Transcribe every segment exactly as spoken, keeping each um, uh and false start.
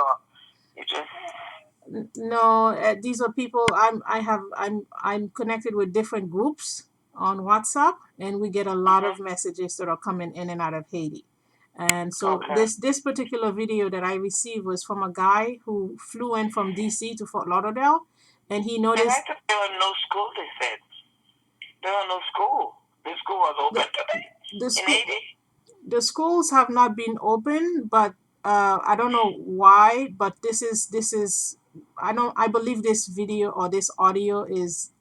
Or you just N- No, uh, these are people I'm I have I'm I'm connected with different groups on WhatsApp, and we get a lot of messages that are coming in and out of Haiti. And so Okay. this this particular video that I received was from a guy who flew in from D C to Fort Lauderdale, and he And noticed I thought there were no school, they said. There are no school. The school was open today the in school Haiti. The schools have not been open, but uh, I don't know why, but this is this is I don't I believe this video or this audio is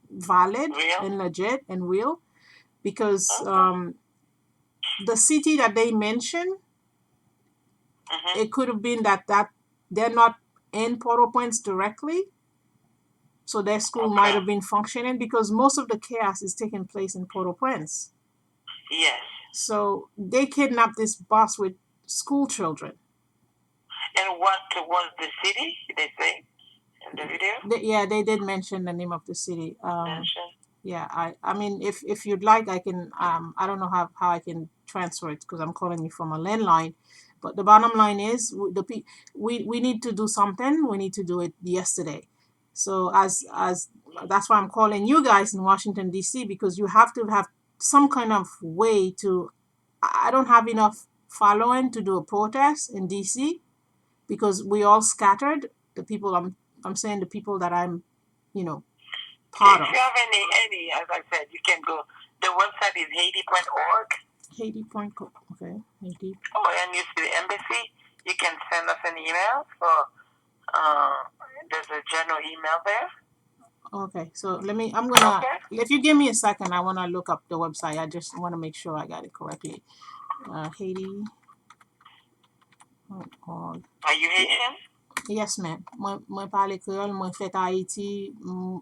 valid Real? and legit and real, because Okay. um, the city that they mentioned, Mm-hmm. it could have been that that they're not in Port-au-Prince directly, so their school might Okay. have been functioning, because most of the chaos is taking place in Port-au-Prince. Yes. So they kidnapped this bus with school children. And what was the city, they say, in the video? They, yeah, they did mention the name of the city. Um, Mention. yeah, I, I mean, if if you'd like, I can. Um, I don't know how how I can transfer it because I'm calling you from a landline. But the bottom line is, w- the pe- we we need to do something. We need to do it yesterday. So as as that's why I'm calling you guys in Washington D C, because you have to have some kind of way to. I I don't have enough following to do a protest in D C because we all scattered. The people I'm I'm saying the people that I'm, you know, part If of. You have any, any, as I said, you can go. The website is haiti.org. Haiti point com. Okay, Haiti. Oh, and you see the embassy. You can send us an email. So uh, there's a general email there. Okay, so let me. I'm gonna. Okay. If you give me a second, I wanna look up the website. I just wanna make sure I got it correctly. Uh, Haiti. Oh, oh. Are you Haitian? Yes, ma'am. Mwen mwen pale kreyòl, mwen fèt Ayiti. M-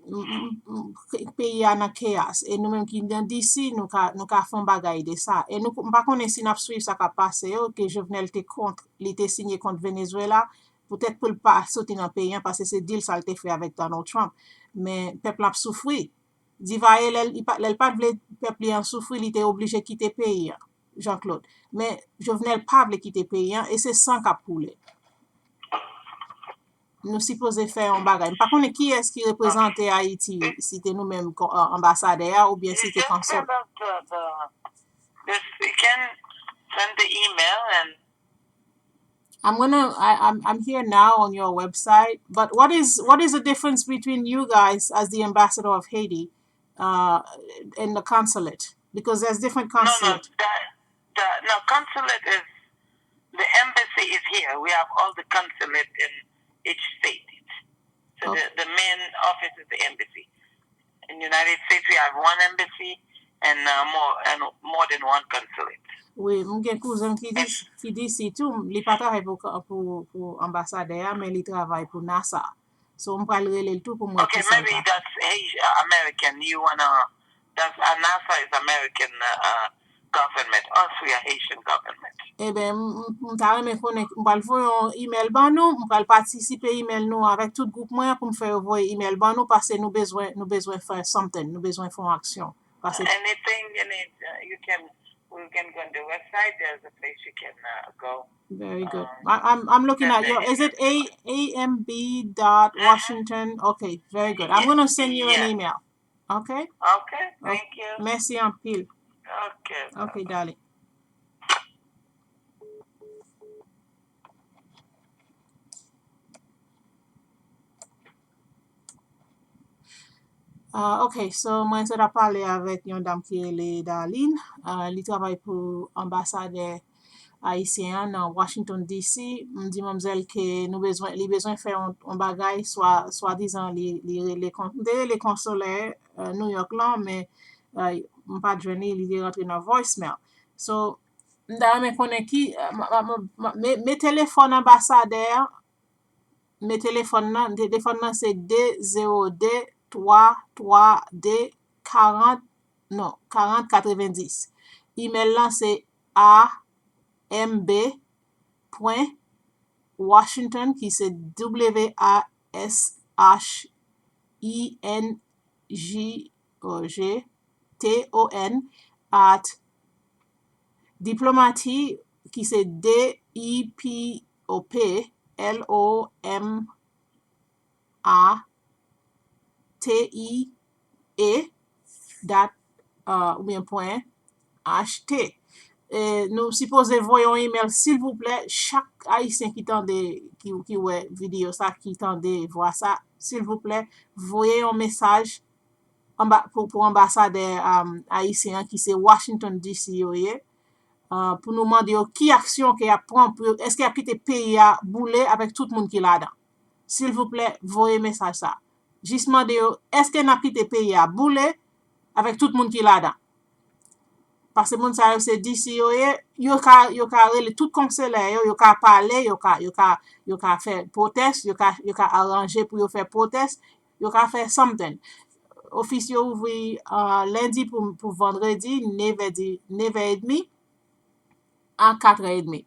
m- m- m- ke- peyi a nan chaos. E nou menm ki nan D C, nou ka nou ka fè yon bagay de sa. E nou m pa konnen si n ap swiv sa k ap pase yo, ke Jovenel te kont, li te sinye kont Venezuela, poutèt pou l pa soti nan peyi an, paske se deal sa l te fè avèk Donald Trump. Men pèp la ap soufri. Divaye lè l pa lè l pa t vle pèp li an soufri, li te oblije kite peyi an, Jean Claude. Men Jovenel pa vle kite peyi an, e se san k ap koule. Nou sipoze fè yon bagay. M pa konnen kiyès ki reprezante Ayiti, si te nou menm kon- an- anbasadè a oubyen si You te just konsèy. Send us the, the, the, you can send the email and I'm gonna. I, I'm. I'm here now on your website. But what is what is the difference between you guys as the ambassador of Haiti, uh, and the consulate? Because there's different no, no, consulate. that, the, no, consulate is, the embassy is here. We have all the consulate in each state. So Okay. the, the main office is the embassy. In the United States, we have one embassy and uh, more and more than one consulate. Wi, m gen kouzen m ki di ki di si tou, li pa travay pou pou pou anbasadè a, men li travay pou NASA. So m pral rele l tou pou m wè Okay, kisa l maybe ka. That's Haitian, uh, American. You wanna, that's uh, NASA is American uh, uh, government. Us, we are Haitian government. Eben, m- m- m ta renmen konnen, m pral voye yon email ban nou, m pral patisipe email nou avèk tout gwoup mwen an pou m fè yo voye email ban nou, paske nou bezwen nou bezwen fè something, nou bezwen fè yon aksyon. Paske Anything you need, uh, you can, we can go on the website. There's a place you can uh, go. Very good. Um, I, I'm I'm looking at send your. the Is it a amb dot washington? Okay, very good. I'm Yeah, gonna send you an yeah. Email. Okay. Okay, thank you. Mèsi anpil. Okay. Okay, darling. Ah, ok, so mwen sot ap pale avèk yon dam ki rele Darline. Ah, li travay pou anbasadè ayisyen an nan Washington D C. M di manmzèl ke nou bezwen, li bezwen fè yon, yon bagay, swa, swadizan li, li rele kon-, m te rele konsilè, euh, New York lan, men, euh, m pa t jwenn li, li te rantre nan voicemail. So, m ta renmen konnen ki, euh, ma, ma, ma, ma, me, me telefòn anbasadè an, me telefòn nan, telefòn nan se de zewo de twa twa de karant, non, karant katrevenndis. Email lan se A M B pwen Washington, ki se W A S H I N G, euh, G T O N, at diplomatie, ki se D I P O P L O M A T I E dot, uh, oubyen pwen H T. E nou sipoze voye yon email, silvouplè, chak Ayisyen ki tande, ki, ki wè videyo sa, ki tande vwa sa, silvouplè, voye yon mesaj anba, pou, pou anbasadè, um, ayisyen an ki se Washington D C yo ye, uh, pou nou mande yo ki aksyon ke y ap pran, pou yo, èske y ap kite peyi a boule avèk tout moun ki ladan. Silvouplè, voye mesaj sa. Jis mande yo, èske n ap kite peyi a boule avèk tout moun ki ladan? Paske moun sa yo se D C yo ye, yo ka, yo ka rele tout konselè yo, yo ka pale, yo ka, yo ka, yo ka fè pwotès, yo ka, yo ka aranje pou yo fè pwotès, yo ka fè something. Ofis yo ouvri, uh, lendi pou, pou vandredi, nevè di, nevè edmi a katrè edmi.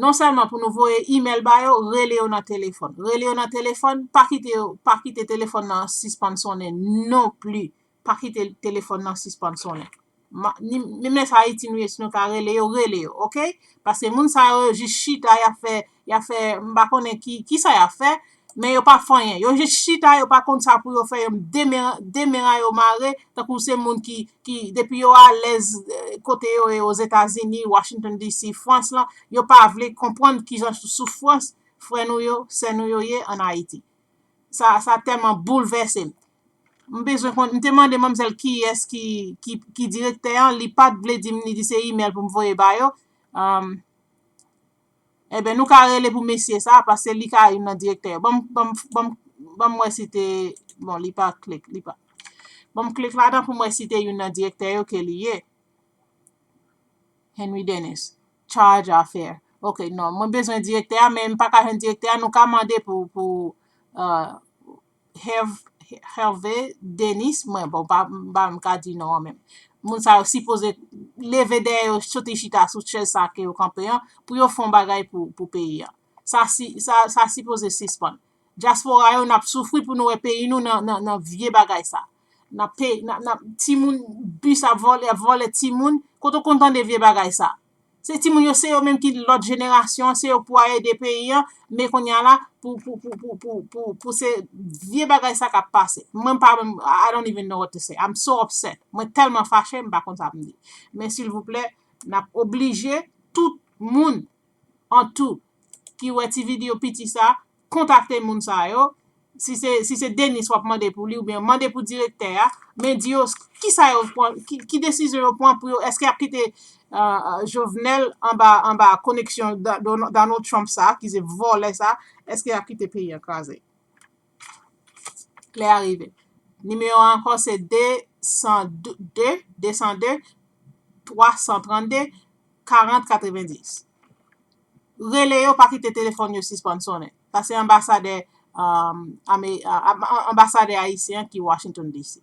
Non sèlman pou nou voye email ba yo, rele yo nan telefòn. Rele yo nan telefòn, pa kite yo, pa kite telefòn nan sispann sonnen non pli. Pa kite telefòn nan sispann sonnen. Ma, ni, ni men sa Ayiti nou ye, si nou ka rele yo, rele yo, oke? Paske moun sa yo jis chita, y ap fè, y ap fè, m pa konnen ki, ki sa y ap fè, men yo pa fè anyen. Yo jis chita, yo pa konn sa pou yo fè, yo demen, demen yo mare, tankou se moun ki, ki, depi yo alèz, eh, kote yo ye, Ozetazini, Washington D C, Frans lan, yo pa vle konprann kijan sou, soufrans frè nou yo, sè nou yo ye ann Ayiti. Sa, sa tèlman boulvèse m. M bezwen konn, m te mande manmzèl kiyès ki, ki, ki direktè an, li pa t vle di m, li di se email pou m voye ba yo. Um, Ebyen, nou ka rele pou mesye sa, paske li ka youn nan direktè yo. Ban m, ban m, ban m, ban m wè si te, bon, li pa klik, li pa. Ban m klik ladan pou m wè si te youn nan direktè yo ke li ye. Henry Dennis, charge affair. Ok, non, mwen bezwen direktè a, men m pa ka jwenn direktè a, nou ka mande pou, pou, uh, Herv-, Hervé Denis, mwen, bon, pa, m pa menm ka di non an menm. Moun sa yo sipoze leve dèyè yo, soti chita sou chèz sa ke yo kanpe an, pou yo fè yon bagay pou, pou peyi an. Sa, si, sa, sa sipoze sispann. Dyaspora yo, n ap soufri pou nou wè peyi nou nan, nan, nan vye bagay sa. N ap pe-, n ap, n ap, timoun, bis ap vòlè, ap vòlè timoun. Kote w konn tande vye bagay sa? Se timoun yo, se yo menm ki lòt jenerasyon, se yo pou a ede peyi an, men kounye a la, pou, pou, pou se vye bagay sa k ap pase. Mwen pa menm, I don't even know what to say. I'm so upset. Mwen tèlman fache, m pa konn sa pou m di. Men silvouplè, n ap oblije tout moun an tou ki wè ti videyo piti sa, kontakte moun sa yo. Si se, si se Denis w ap mande pou li, oubyen mande pou direktè a, men di yo kisa yo pran, ki, ki desizyon yo pran pou yo, èske y ap kite, uh, Jovenel anba, anba koneksyon Da-, Don-, Donald Trump sa, ki se vòlè sa, èske y ap kite peyi an kraze? Lè a rive. Nimewo a ankò se de san de, de san de, twa san trannde, karant katrevendis. Rele yo, pa kite telefòn yo sispann sonnen. Sa se anbasadè, um, ame-, a-, a-, anbasadè ayisyen ki Washington D C.